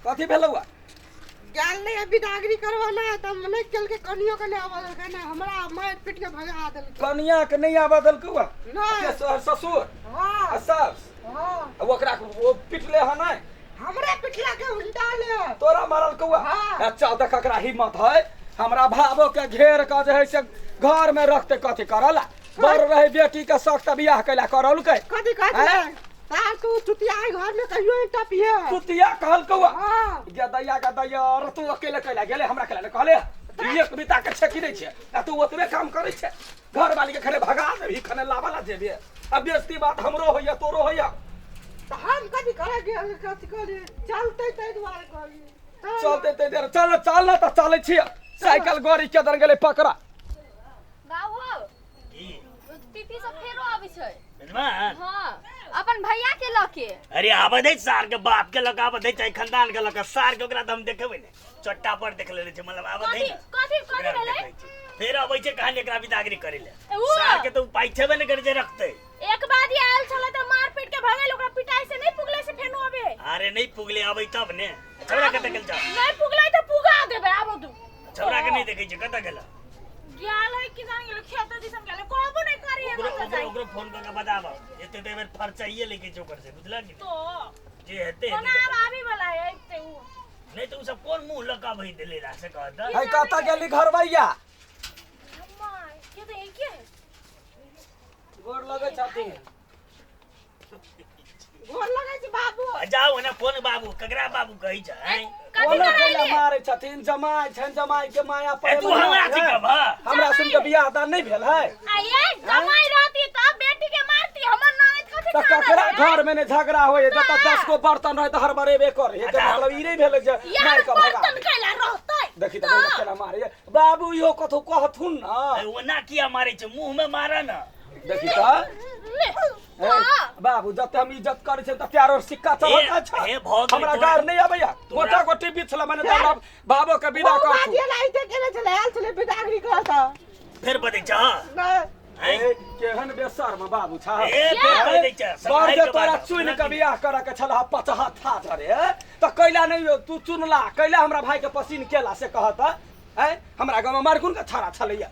कथी भेलौ गेल नहीं बिदागरी करवाना है तब नहीं केल के कनियो के नहीं आवा देलकै नहीं हमरा मारि पीट के भगा देलकै। कनिया के नहीं आवा देलकौ नहीं। के ससुर? हाँ। आ सास? हाँ। आ ओकरा ओ पिटले ह नहीं? हमरा पिटला के उल्टा ले। तोरा मारल कौआ? हाँ। अच्छा देख एकरा हिम्मत है हमरा भावो के घेर के जे है से घर में रखते कथी करला बर रहे बेटी के शौक त बियाह कैला करलकै। कथी कहै हैं? छलै? तार तू चुतिया घर में कहियो नहीं टपिए। चुतिया कहल कौआ? हाँ। गे दैया गे दैया, अरे तू अकेले कैला गेले हमरा कैला ने कहले एक बिता के छेकी दै छै आ तू ओतबे काम करै छै घर वाली के खने भगा देबही खने लावा ला देबे आ बेइज्जती बात हमरो होइया तोरो होइया। तऽ हम कथी करे गेल कथी कहलियै चलते ताहि दुआरे कहलियै। चलते ताहि दुआरे चल चल न तऽ चलै छियै साइकिल गाड़ी के दर गेलै पकड़ा। बाबू की? पीपी सब फेरो आबै छै। मेजबान? हाँ अपन भैया के लऽ के। अरे आबै दै सार के बाप के लऽ के आबै दै चाहे खानदान के लऽ के सार के ओकरा तऽ हम देखेबै ने चट्टा पर देख लेने छै मतलब आबै दै कथी ने। कथी कथी ओकरा हम भेलै? देखै छी। फेर अबै छै कहानी एकरा बिदागरी करै ले। उ। सार के तऽ उपाय छेबे ने करै जे रखतै। एक बार ही आयल छलै तऽ मार पीट के भगेल ओकरा पिटाई से नहीं पुगलै से फेनो अबे। अरे नहीं पुगले अबै तब ने। छौड़ा कतऽ गेल छौ? नहीं पुगलै तऽ पुगा देबै आबो तू। छौड़ा के नहीं देखै छै कतऽ गेल? गेल है कि जान गेल खेत दिसन गेल कहबो नहीं करी ओकरो ओकरो ओकरो फोन कऽ के बताब एते तऽ बेर फरचाइए लेके छै ओकर से बुझलक कि तो जे हेतै कोना आब आबी वाला है एते उ नहीं तऽ उ सब कोन मुंह लऽ कऽ अबै देले रहा से कहत है कतऽ गेली घरबैया? अम्मा के तऽ एके है। गोर लगै छथिन। गोर लगै छी बाबू। जाओ ना कोन बाबू ककरा बाबू कहै छै हैं? कथी कोना करै कोना ले? मारै छथिन जमाइ छनि जमाइ के माया ए प्रेम तू हमरा है। सिखबह? हमरा सुन के बियाह दान नहीं भेल है। आ ये जमाई रहती तब बेटी के मारती हमर ननद कथी तऽ कानल ककरा है? घर में ने झगड़ा होय जतऽ 10 गो बर्तन रहे तऽ हड़बड़ेबे करे एकर अच्छा। मतलब ई नहीं भेलै जे यार मारि कऽ भगा बर्तन दे। कैला रहतै देखी तऽ देखी केना मारे बाबू इहो कथो कहथुन ना। ए, ओना किया मारै छै मुंह में मारऽ ना। देखी तऽ ले ए, बाबू जते हम इज्जत करै छियै तते आरो सिक्का चढ़ल जाइ छै। हे भऽ गेलै हमरा तोरा। गार नहि आबैया गोटा गोटी बिछला मने तऽ बाबो के विदा ओ करथु। बाजिए ला इते केने छलै आयल छलै बिदागरी करऽ तऽ। फेर बदै छह? नहि। हैं? ए, केहन बेशर्म बाबू छह। ए, फेर कहि दै छह, बड़ सम्हारि जे के तोरा बाजह। चुनि के बियाह करऽ के छलह पचहत्था धरे तऽ कैला नहि तू चुनला कैला हमरा भाई के पसीन केला से कहत हैं? हमरा गाँव में मारकुन के छाड़ा छलैया।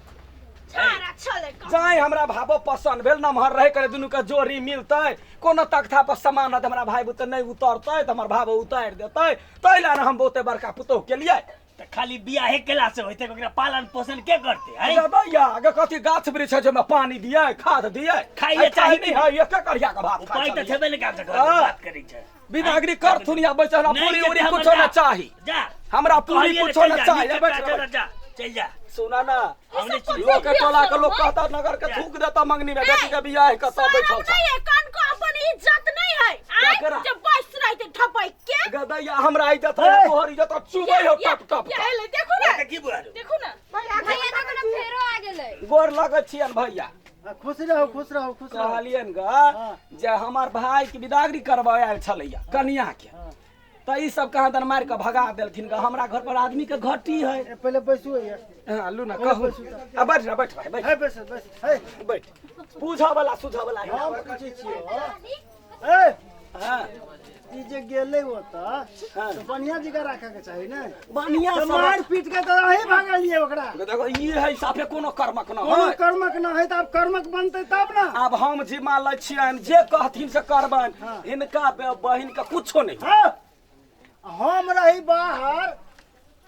छाड़ा छलै कहाँ? जाय हमरा भाबो पसंद भेल नमहर रहे करे दुनू के जोड़ी मिलतै कोनो तख्ता पर सामान रहतै हमरा भाई बुते नहीं उतरतै तऽ हमर भाबो उतारि देतै ताहि लए ने हम बहुते बड़का पुतोहु केलियै। तऽ खाली बियाहे केला से होइतै ओकरा पालन पोषण के करतै हैं? दैया गे कथी गाछ वृक्ष है जाहिमे पानी दियै खाद दियै खाइए चाही नहीं है एके करिया के भात उपाय खाइ तऽ छलियै। छेबे ने कर सकै हाँ। बात करै छै। बिदागरी करथुन या बैसल हमरा नहीं पूरी जेतै उरी हमर कुछो जा। ना चाही। जा। हमरा पूरी कहलियै ने कुछो चलि ना जा, चाही नीचे बैठ जा, रह। जा, चलि जा। सुना ना हम नहि छी। लोक के टोला के लोक कहता नगर के थूक देता मंगनी में बेटी के बियाह के सब बैठल शरम छै। नहीं है कान को अपन इज्जत नहीं है आय ककरा? जे बस रहते ठपक के। गदैया हमरा इज्जत है तोहर इज्जत चुबै हो टप टप। या ले देखू ना की बुआरू? देखू ना भैया भैया देखो ना फेरो आ गेलै। गोर लगै छियन भैया। खुश रहू खुश रहू खुश रहू। कहलियन ग जे हमर भाई के बिदागरी करबै आयल छलैया कनिया के तऽ ई सब कहाँ दन मारि कऽ भगा देलखिन ग हमरा घर पर आदमी के घटी है। पहिले बैसू हैया। हाँ लू ना कहू आ बैठ ना बैठ भाई बैठ। हे बैस बैस हे बैठ बुझऽ वाला सुझऽ वाला है। हम पूछै छियौ ए हाँ ई जे गेलै ओतऽ हाँ। तऽ बढ़िया जगह राखऽ के चाही ने। बढ़िया तऽ सब मारि पीट के तऽ अहीं भगलियै ओकरा। देखो ई है साफे कोनो कर्मक न कोनो है। कर्मक न है तऽ आब कर्मक बनतै तब ना। आब हम जिम्मा लै छियनि जे कहथिन से करबनि हाँ। हिनका बहिन के कुछो नहि। हाँ। हम रही बाहर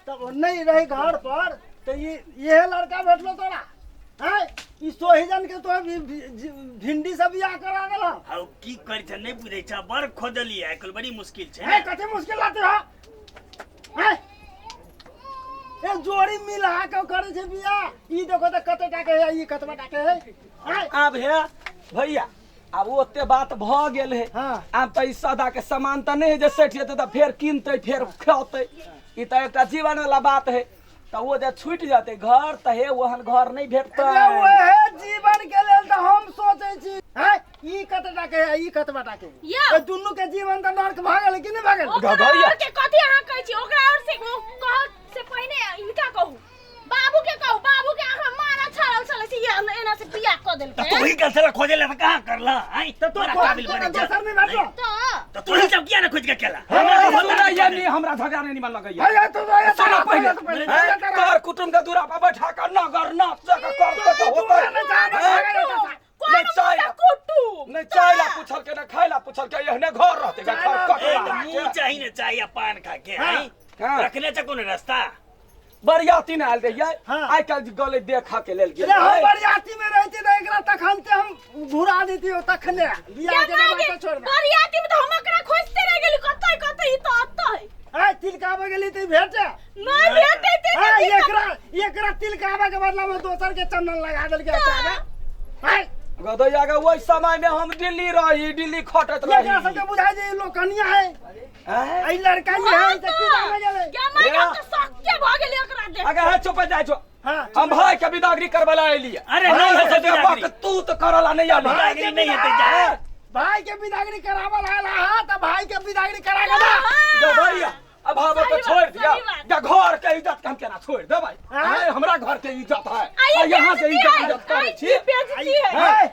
तब नहीं रही घर पर तऽ इहे लड़का भेटलो तोरा हैं? ई सोहिजन के तो भिंडी से बियाह करा देला। हौ की करै छै नहि बुझै छै बड़ खोदलियै आइ काल्हि बड़ी मुश्किल छै। हैं कते मुश्किल लागतै हौ? हैं? ए जोड़ी मिला के करै छै बियाह ई देखो तऽ कते टाके है ई कतबा टाके है। हैं? आब हे भैया आब ओते बात भऽ गेल है। हाँ। आब तऽ ई सदा के सामान तऽ नहि है जे सठि जेतै तऽ फेर कीनतै फेर खेतै ई तऽ एकटा जीवन वाला बात है तऽ ओ जे छूटि जेतै घर तऽ हे ओहन घर नहि भेटतै। ओहे जीवन के लेल तऽ हम सोचै छी हैं ई कते टाके है ई कतबा टाके है। यौ। ए दुनू के जीवन तऽ नर्क भऽ गेलै कि नहि भऽ गेलै? ओकरा गधैया। और के कथी अहाँ कहै छी ओकरा और से ओ कहत से पहिने हिनका कहू बाबू के कहू बाबू के अहाँ मारा छाड़ल छलै से एना से बियाह कऽ तो देलकै तू ही गल छला खोजे ले त कहाँ करला आई तऽ तू बड़ा काबिल बने छे। दोसर नहि भेटलो तऽ तो तू ही सब किया ना खोज के केला हमरा सुनैया नहीं हमरा झगड़ा नहीं निमन लगैया है, है, तू तो ये सुनो पहिले पहिले हैं? कर कुटुम के दूरा पर बैठा कर नगर नाच से कर के तो होतै हैं? कोन नहीं चाय मुंडा कुटुम नहीं चाय ला पूछल के ना खाय ला पूछल के एहने घर रहते घर चाय ला- कटला ए, त मुंह चाही ने चाही आ पान खा के हाँ। आई हाँ। रखने छ कोनो रास्ता बरियाती ने आयल रहियै हाँ। आइ काल्हि गले देखा के लेल गेल अरे हम बरियाती में रहती तऽ एकरा तखन ते हम घुरा देती हो तखने बियाह के बाद तो छोड़ दे बरियाती में तऽ हम एकरा खोजते रह गेली कतै कतै ई तऽ अतै ए तिलकाबे गेली तऽ ई भेटे नहि भेटै ते ए एकरा एकरा तिलकाबे के बदला में दोसर के चंदन लगा देलकै अच्छा ए गदैया के ओहि समय में हम दिल्ली रही दिल्ली खटैत एकरा रही सबके बुझाइ जे ई लोकनिया है हैं? ई लड़का ही है तऽ की जाने गेलै क्या मैं या। तऽ शक्के भऽ गेलै एकरा देख अगर है चुप जाय छो हां हम भाई के बिदागरी करबला एलियै अरे नहीं हेतै बिदागरी। तू तो करला नहीं आली बिदागरी नहीं हेतै जा भाई के बिदागरी करावल आयल हा तऽ भाई के बिदागरी करा के दा गदैया अब हम के सही छोड़ बात, दिया सही बात। या घर के इज्जत के हम केना छोड़ देबै हाँ? हैं? हमरा घर के इज्जत है आई आ यहाँ से बेइज्जती इज्जत है, इज्जत करै आई छी बेइज्जती है ए,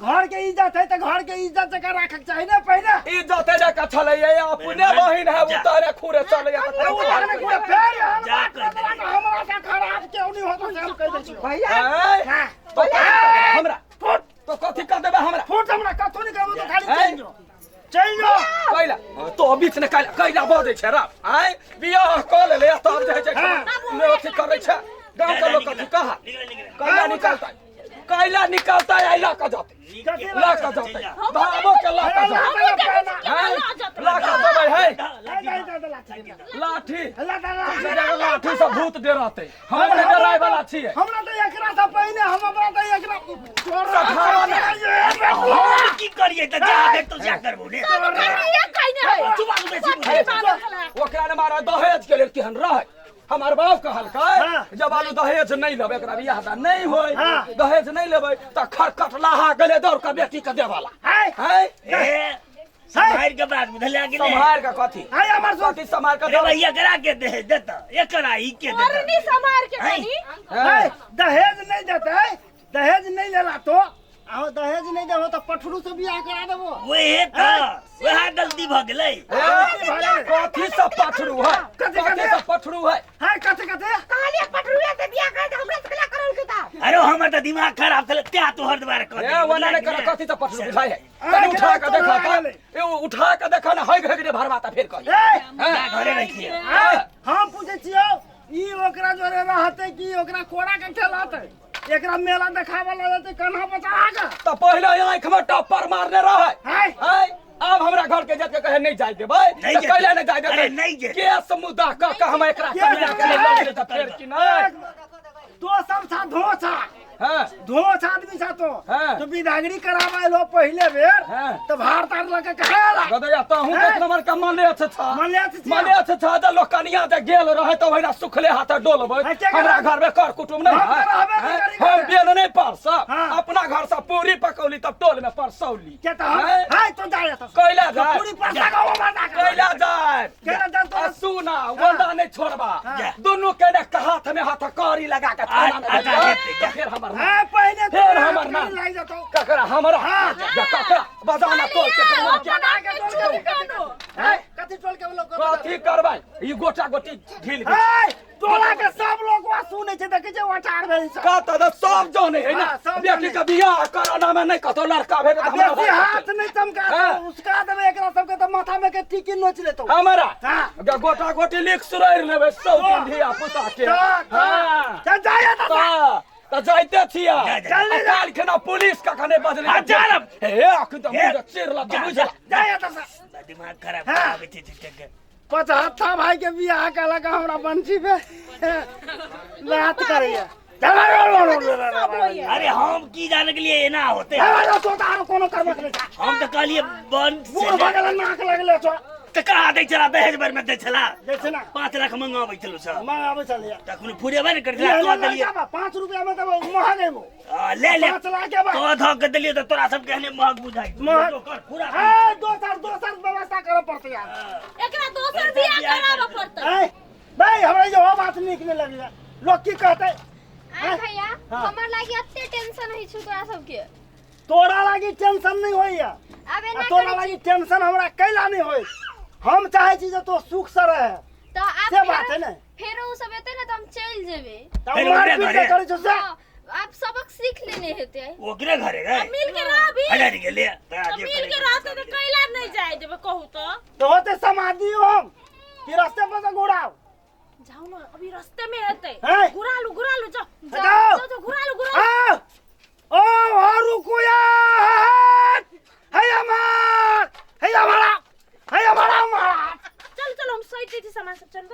घर के इज्जत है तऽ घर के इज्जत जकर राखक चाही ने पहिले इज्जत जका छलैया अपने बहिन है उतारे खुरे चलैया अरे ओ घर में कोई फेर एहन जा बात कर कर देला तऽ हमरा से खराब केहू नहीं होतो से हम कहि दै छियौ भैया हैं? हाँ। तो कथी करबै हमरा फुट तो कथी कर देबै हमरा फुट हमरा कथू नहीं करबो तो खाली हैं? चलि जो चलि जो कैला तो बीच ने कैला कैला बजै छै रा आय बियाह कऽ लेले तब जे छै हाँ। ने अथी करै छै गाँव के लोग कथी कहा निकले निकले कैला निकलतै कैला निकलतै आइ लऽ कऽ जतै लऽ कऽ जतै बाबो के लऽ कऽ जतै हैं? लऽ कऽ जबै है लाठी लाठी से भूत डरातै हम नहि डराय वाला छियै हमरा तऽ एकरा से पहिने हम हमरा तऽ एकरा सखावा ने। हम की करिए त जा देख तो जा करबो ने कनिया कहिने है चुप आगू बेसी बुझै बाबा ओकरा ने मारा दहेज के लेल केहन रहै हमार बाप कहलकै हाँ। जब आलू दहेज नहीं लेबै एकरा बियाह दान नहीं होय हाँ। दहेज नहीं लेबै तऽ खरकट लाहा गेलै दौड़ के बेटी के देवाला है है ए सम्हार के बात बुझलिया कि नहीं सम्हार के कथी है हमर सुन कथी सम्हार के रे देबै भैया करा के दे देता एकरा ई के देता मरनी समार के हैं? कनी है दहेज नहीं देते दहेज नहीं लेला तो आहो दहेज नहीं देबो तऽ पठरू से बियाह करा देबो वहे तऽ वएह गलती भऽ गेलै ए, कथी सब पठरू है कथी- कथी सब पठरू है है कथी कथी कहलिए पटरुए से बियाह कर दे हमरा से कला करल के ता अरे हमर तऽ दिमाग खराब छलै तें तोहर दुआरे कह ए देलियै, ओना नहि बुझलियै कर कि कथी सब पठरू बुझाइ है ए, तनी उठा के तोरा देखा गेलै। तऽ ए उठा के देखा ने हग हग रे भरवा तऽ फेर कही ए हैं? जा घरे रखिए ए, हम पूछै छियौ ई ओकरा जोरे रहतै कि ओकरा कोड़ा के खेलतै एकरा मेला देखाबऽ लऽ जेतै कन्हा पर चढ़ा के तऽ पहिले आँखि में टप्पर मारने रहै है हैं? आब हमरा घर के जाके कहे नहीं जाय देबै नहीं तऽ जेतै। कैला नहीं जाय देबै अरे नहीं जेतै। केस मुद्दा कह के हम एकरा केस कन्या के मुद्दा लऽ गेलै तऽ फेर की नहीं तो सब छा धोछा हाँ धोछ आदमी छा तो हाँ। तो बिदागरी कराबै लो पहिले बेर हाँ। तो भार तार लऽ के कहे आला गदैया तहूँ हैं? एक नंबर के मने छै छा मने छै छा। मने छै छा जे लोक कनिया जे गेल रहै तऽ ओहिना सुखले हाथे डोलबै हैं, के हमरा करबै? घर में कर कुटुम नहीं हम है तऽ रहबे नहि हैं? करी हम घरे। बेल नहीं परसब हाँ। अपना घर से पूरी पकौली तब टोल में परसौली के तऽ हम हैं? है तो जाय तऽ कैला जाय पूरी परसा के ओ मरदा के कैला जाय कैला जाय आ तो सुना वंदा नहीं छोड़बा जा। दुनू के ने हाथ में हाथ करी लगा के थाना में आ- आ- भेजबै, हेतै, जा। तऽ फेर हमर नाम। है पहिले फेर तोरा हमर नाम। करी लागि जेतौ ककरा हमरा हाँ। जा ककरा बजाना तोल के कमा के बना के टोल के कथी है कथी टोल के लोग कथी करबै ई गोटा गोटी ढील गेल है टोला के सब लोग वा सुनै छै देखै छै वटार भेल छै कत तऽ सब जाने है ना हाँ, सब बेटी जाने। के बियाह कराना में नहीं कतौ लड़का भेटत आ हमरा बेसी हाथ नहीं चमका हाँ। उसका देबै एकरा सबके तऽ माथा में के टिकी नोच लेतौ हमरा हाँ। गोटा गोटी लिख सुरैर लेबै सौ दिन धिया पुता के हाँ। चल जाइए तऽ तऽ तऽ जाइते छियै जा, जा। चल जा। काल्हि खेना पुलिस कखने बजलै हाँ, जा ना। हे अखन तऽ हे। मुँह चिर लत जा, बुझल जा। जाइए तऽ दिमाग खराब हाँ। कराबै छै झूठे के 75 भाई के बियाह कहलक हमरा बंसी पे बात करैया अरे हम की जाने के लिए एना होते कोनो करबक नहि छै हम तऽ कहलिए बन बूढ़ भऽ गेलै नाक लगले छौ तऽ कहाँ दै छला दहेज भर में दै छला दै छै ना 5 लाख मंगाबै छलो सर मंगाबै छलियै तऽ कोनो फुरेबे ने करै छला कह देलियै 5 रुपया में तऽ महग एगो आ, ले ले 5 लाख के बाद कह धऽ के देलियै तऽ तोरा सबके एहने महग बुझाइ महग। कर पूरा ए दोसर दोसर व्यवस्था करऽ पड़तै यार एकरा दोसर बियाह कराबऽ पड़तै ए भाई हमरा इहो बात नीक नहि लगैया लोग की कहतै आय भैया, हाँ। हमर लागी एते टेंशन होइ छै तोरा सबके। तोरा लागी टेंशन नहीं होइया। आब आ एना तोरा करै लागी टेंशन हमरा कैला नहीं होई। हम चाहे छी जे तो सुख से रहे। तऽ आब से बात है ने। फेरो उ सब एतै ने तऽ हम चलि जेबै। तब फेर मार ओकरे पीट के घरे? करै छौ से। हाँ, आब सबक सीख लेने हेतै। ओकरे घरे गए। मिल के रहबी। हटि गेलै। तऽ मिल के रहतै तऽ कैला नहि जाय देबै कहू तऽ। तो होते समाधि हम कि रास्ते पर से घुराओ। जाओ ना, अभी रास्ते में हेतै। हैं? घुरा लू, घुरा लू, जाओ। जाओ। जाओ, जाओ, घुरा लू, घुरा लू। आओ। ओ, और रुको।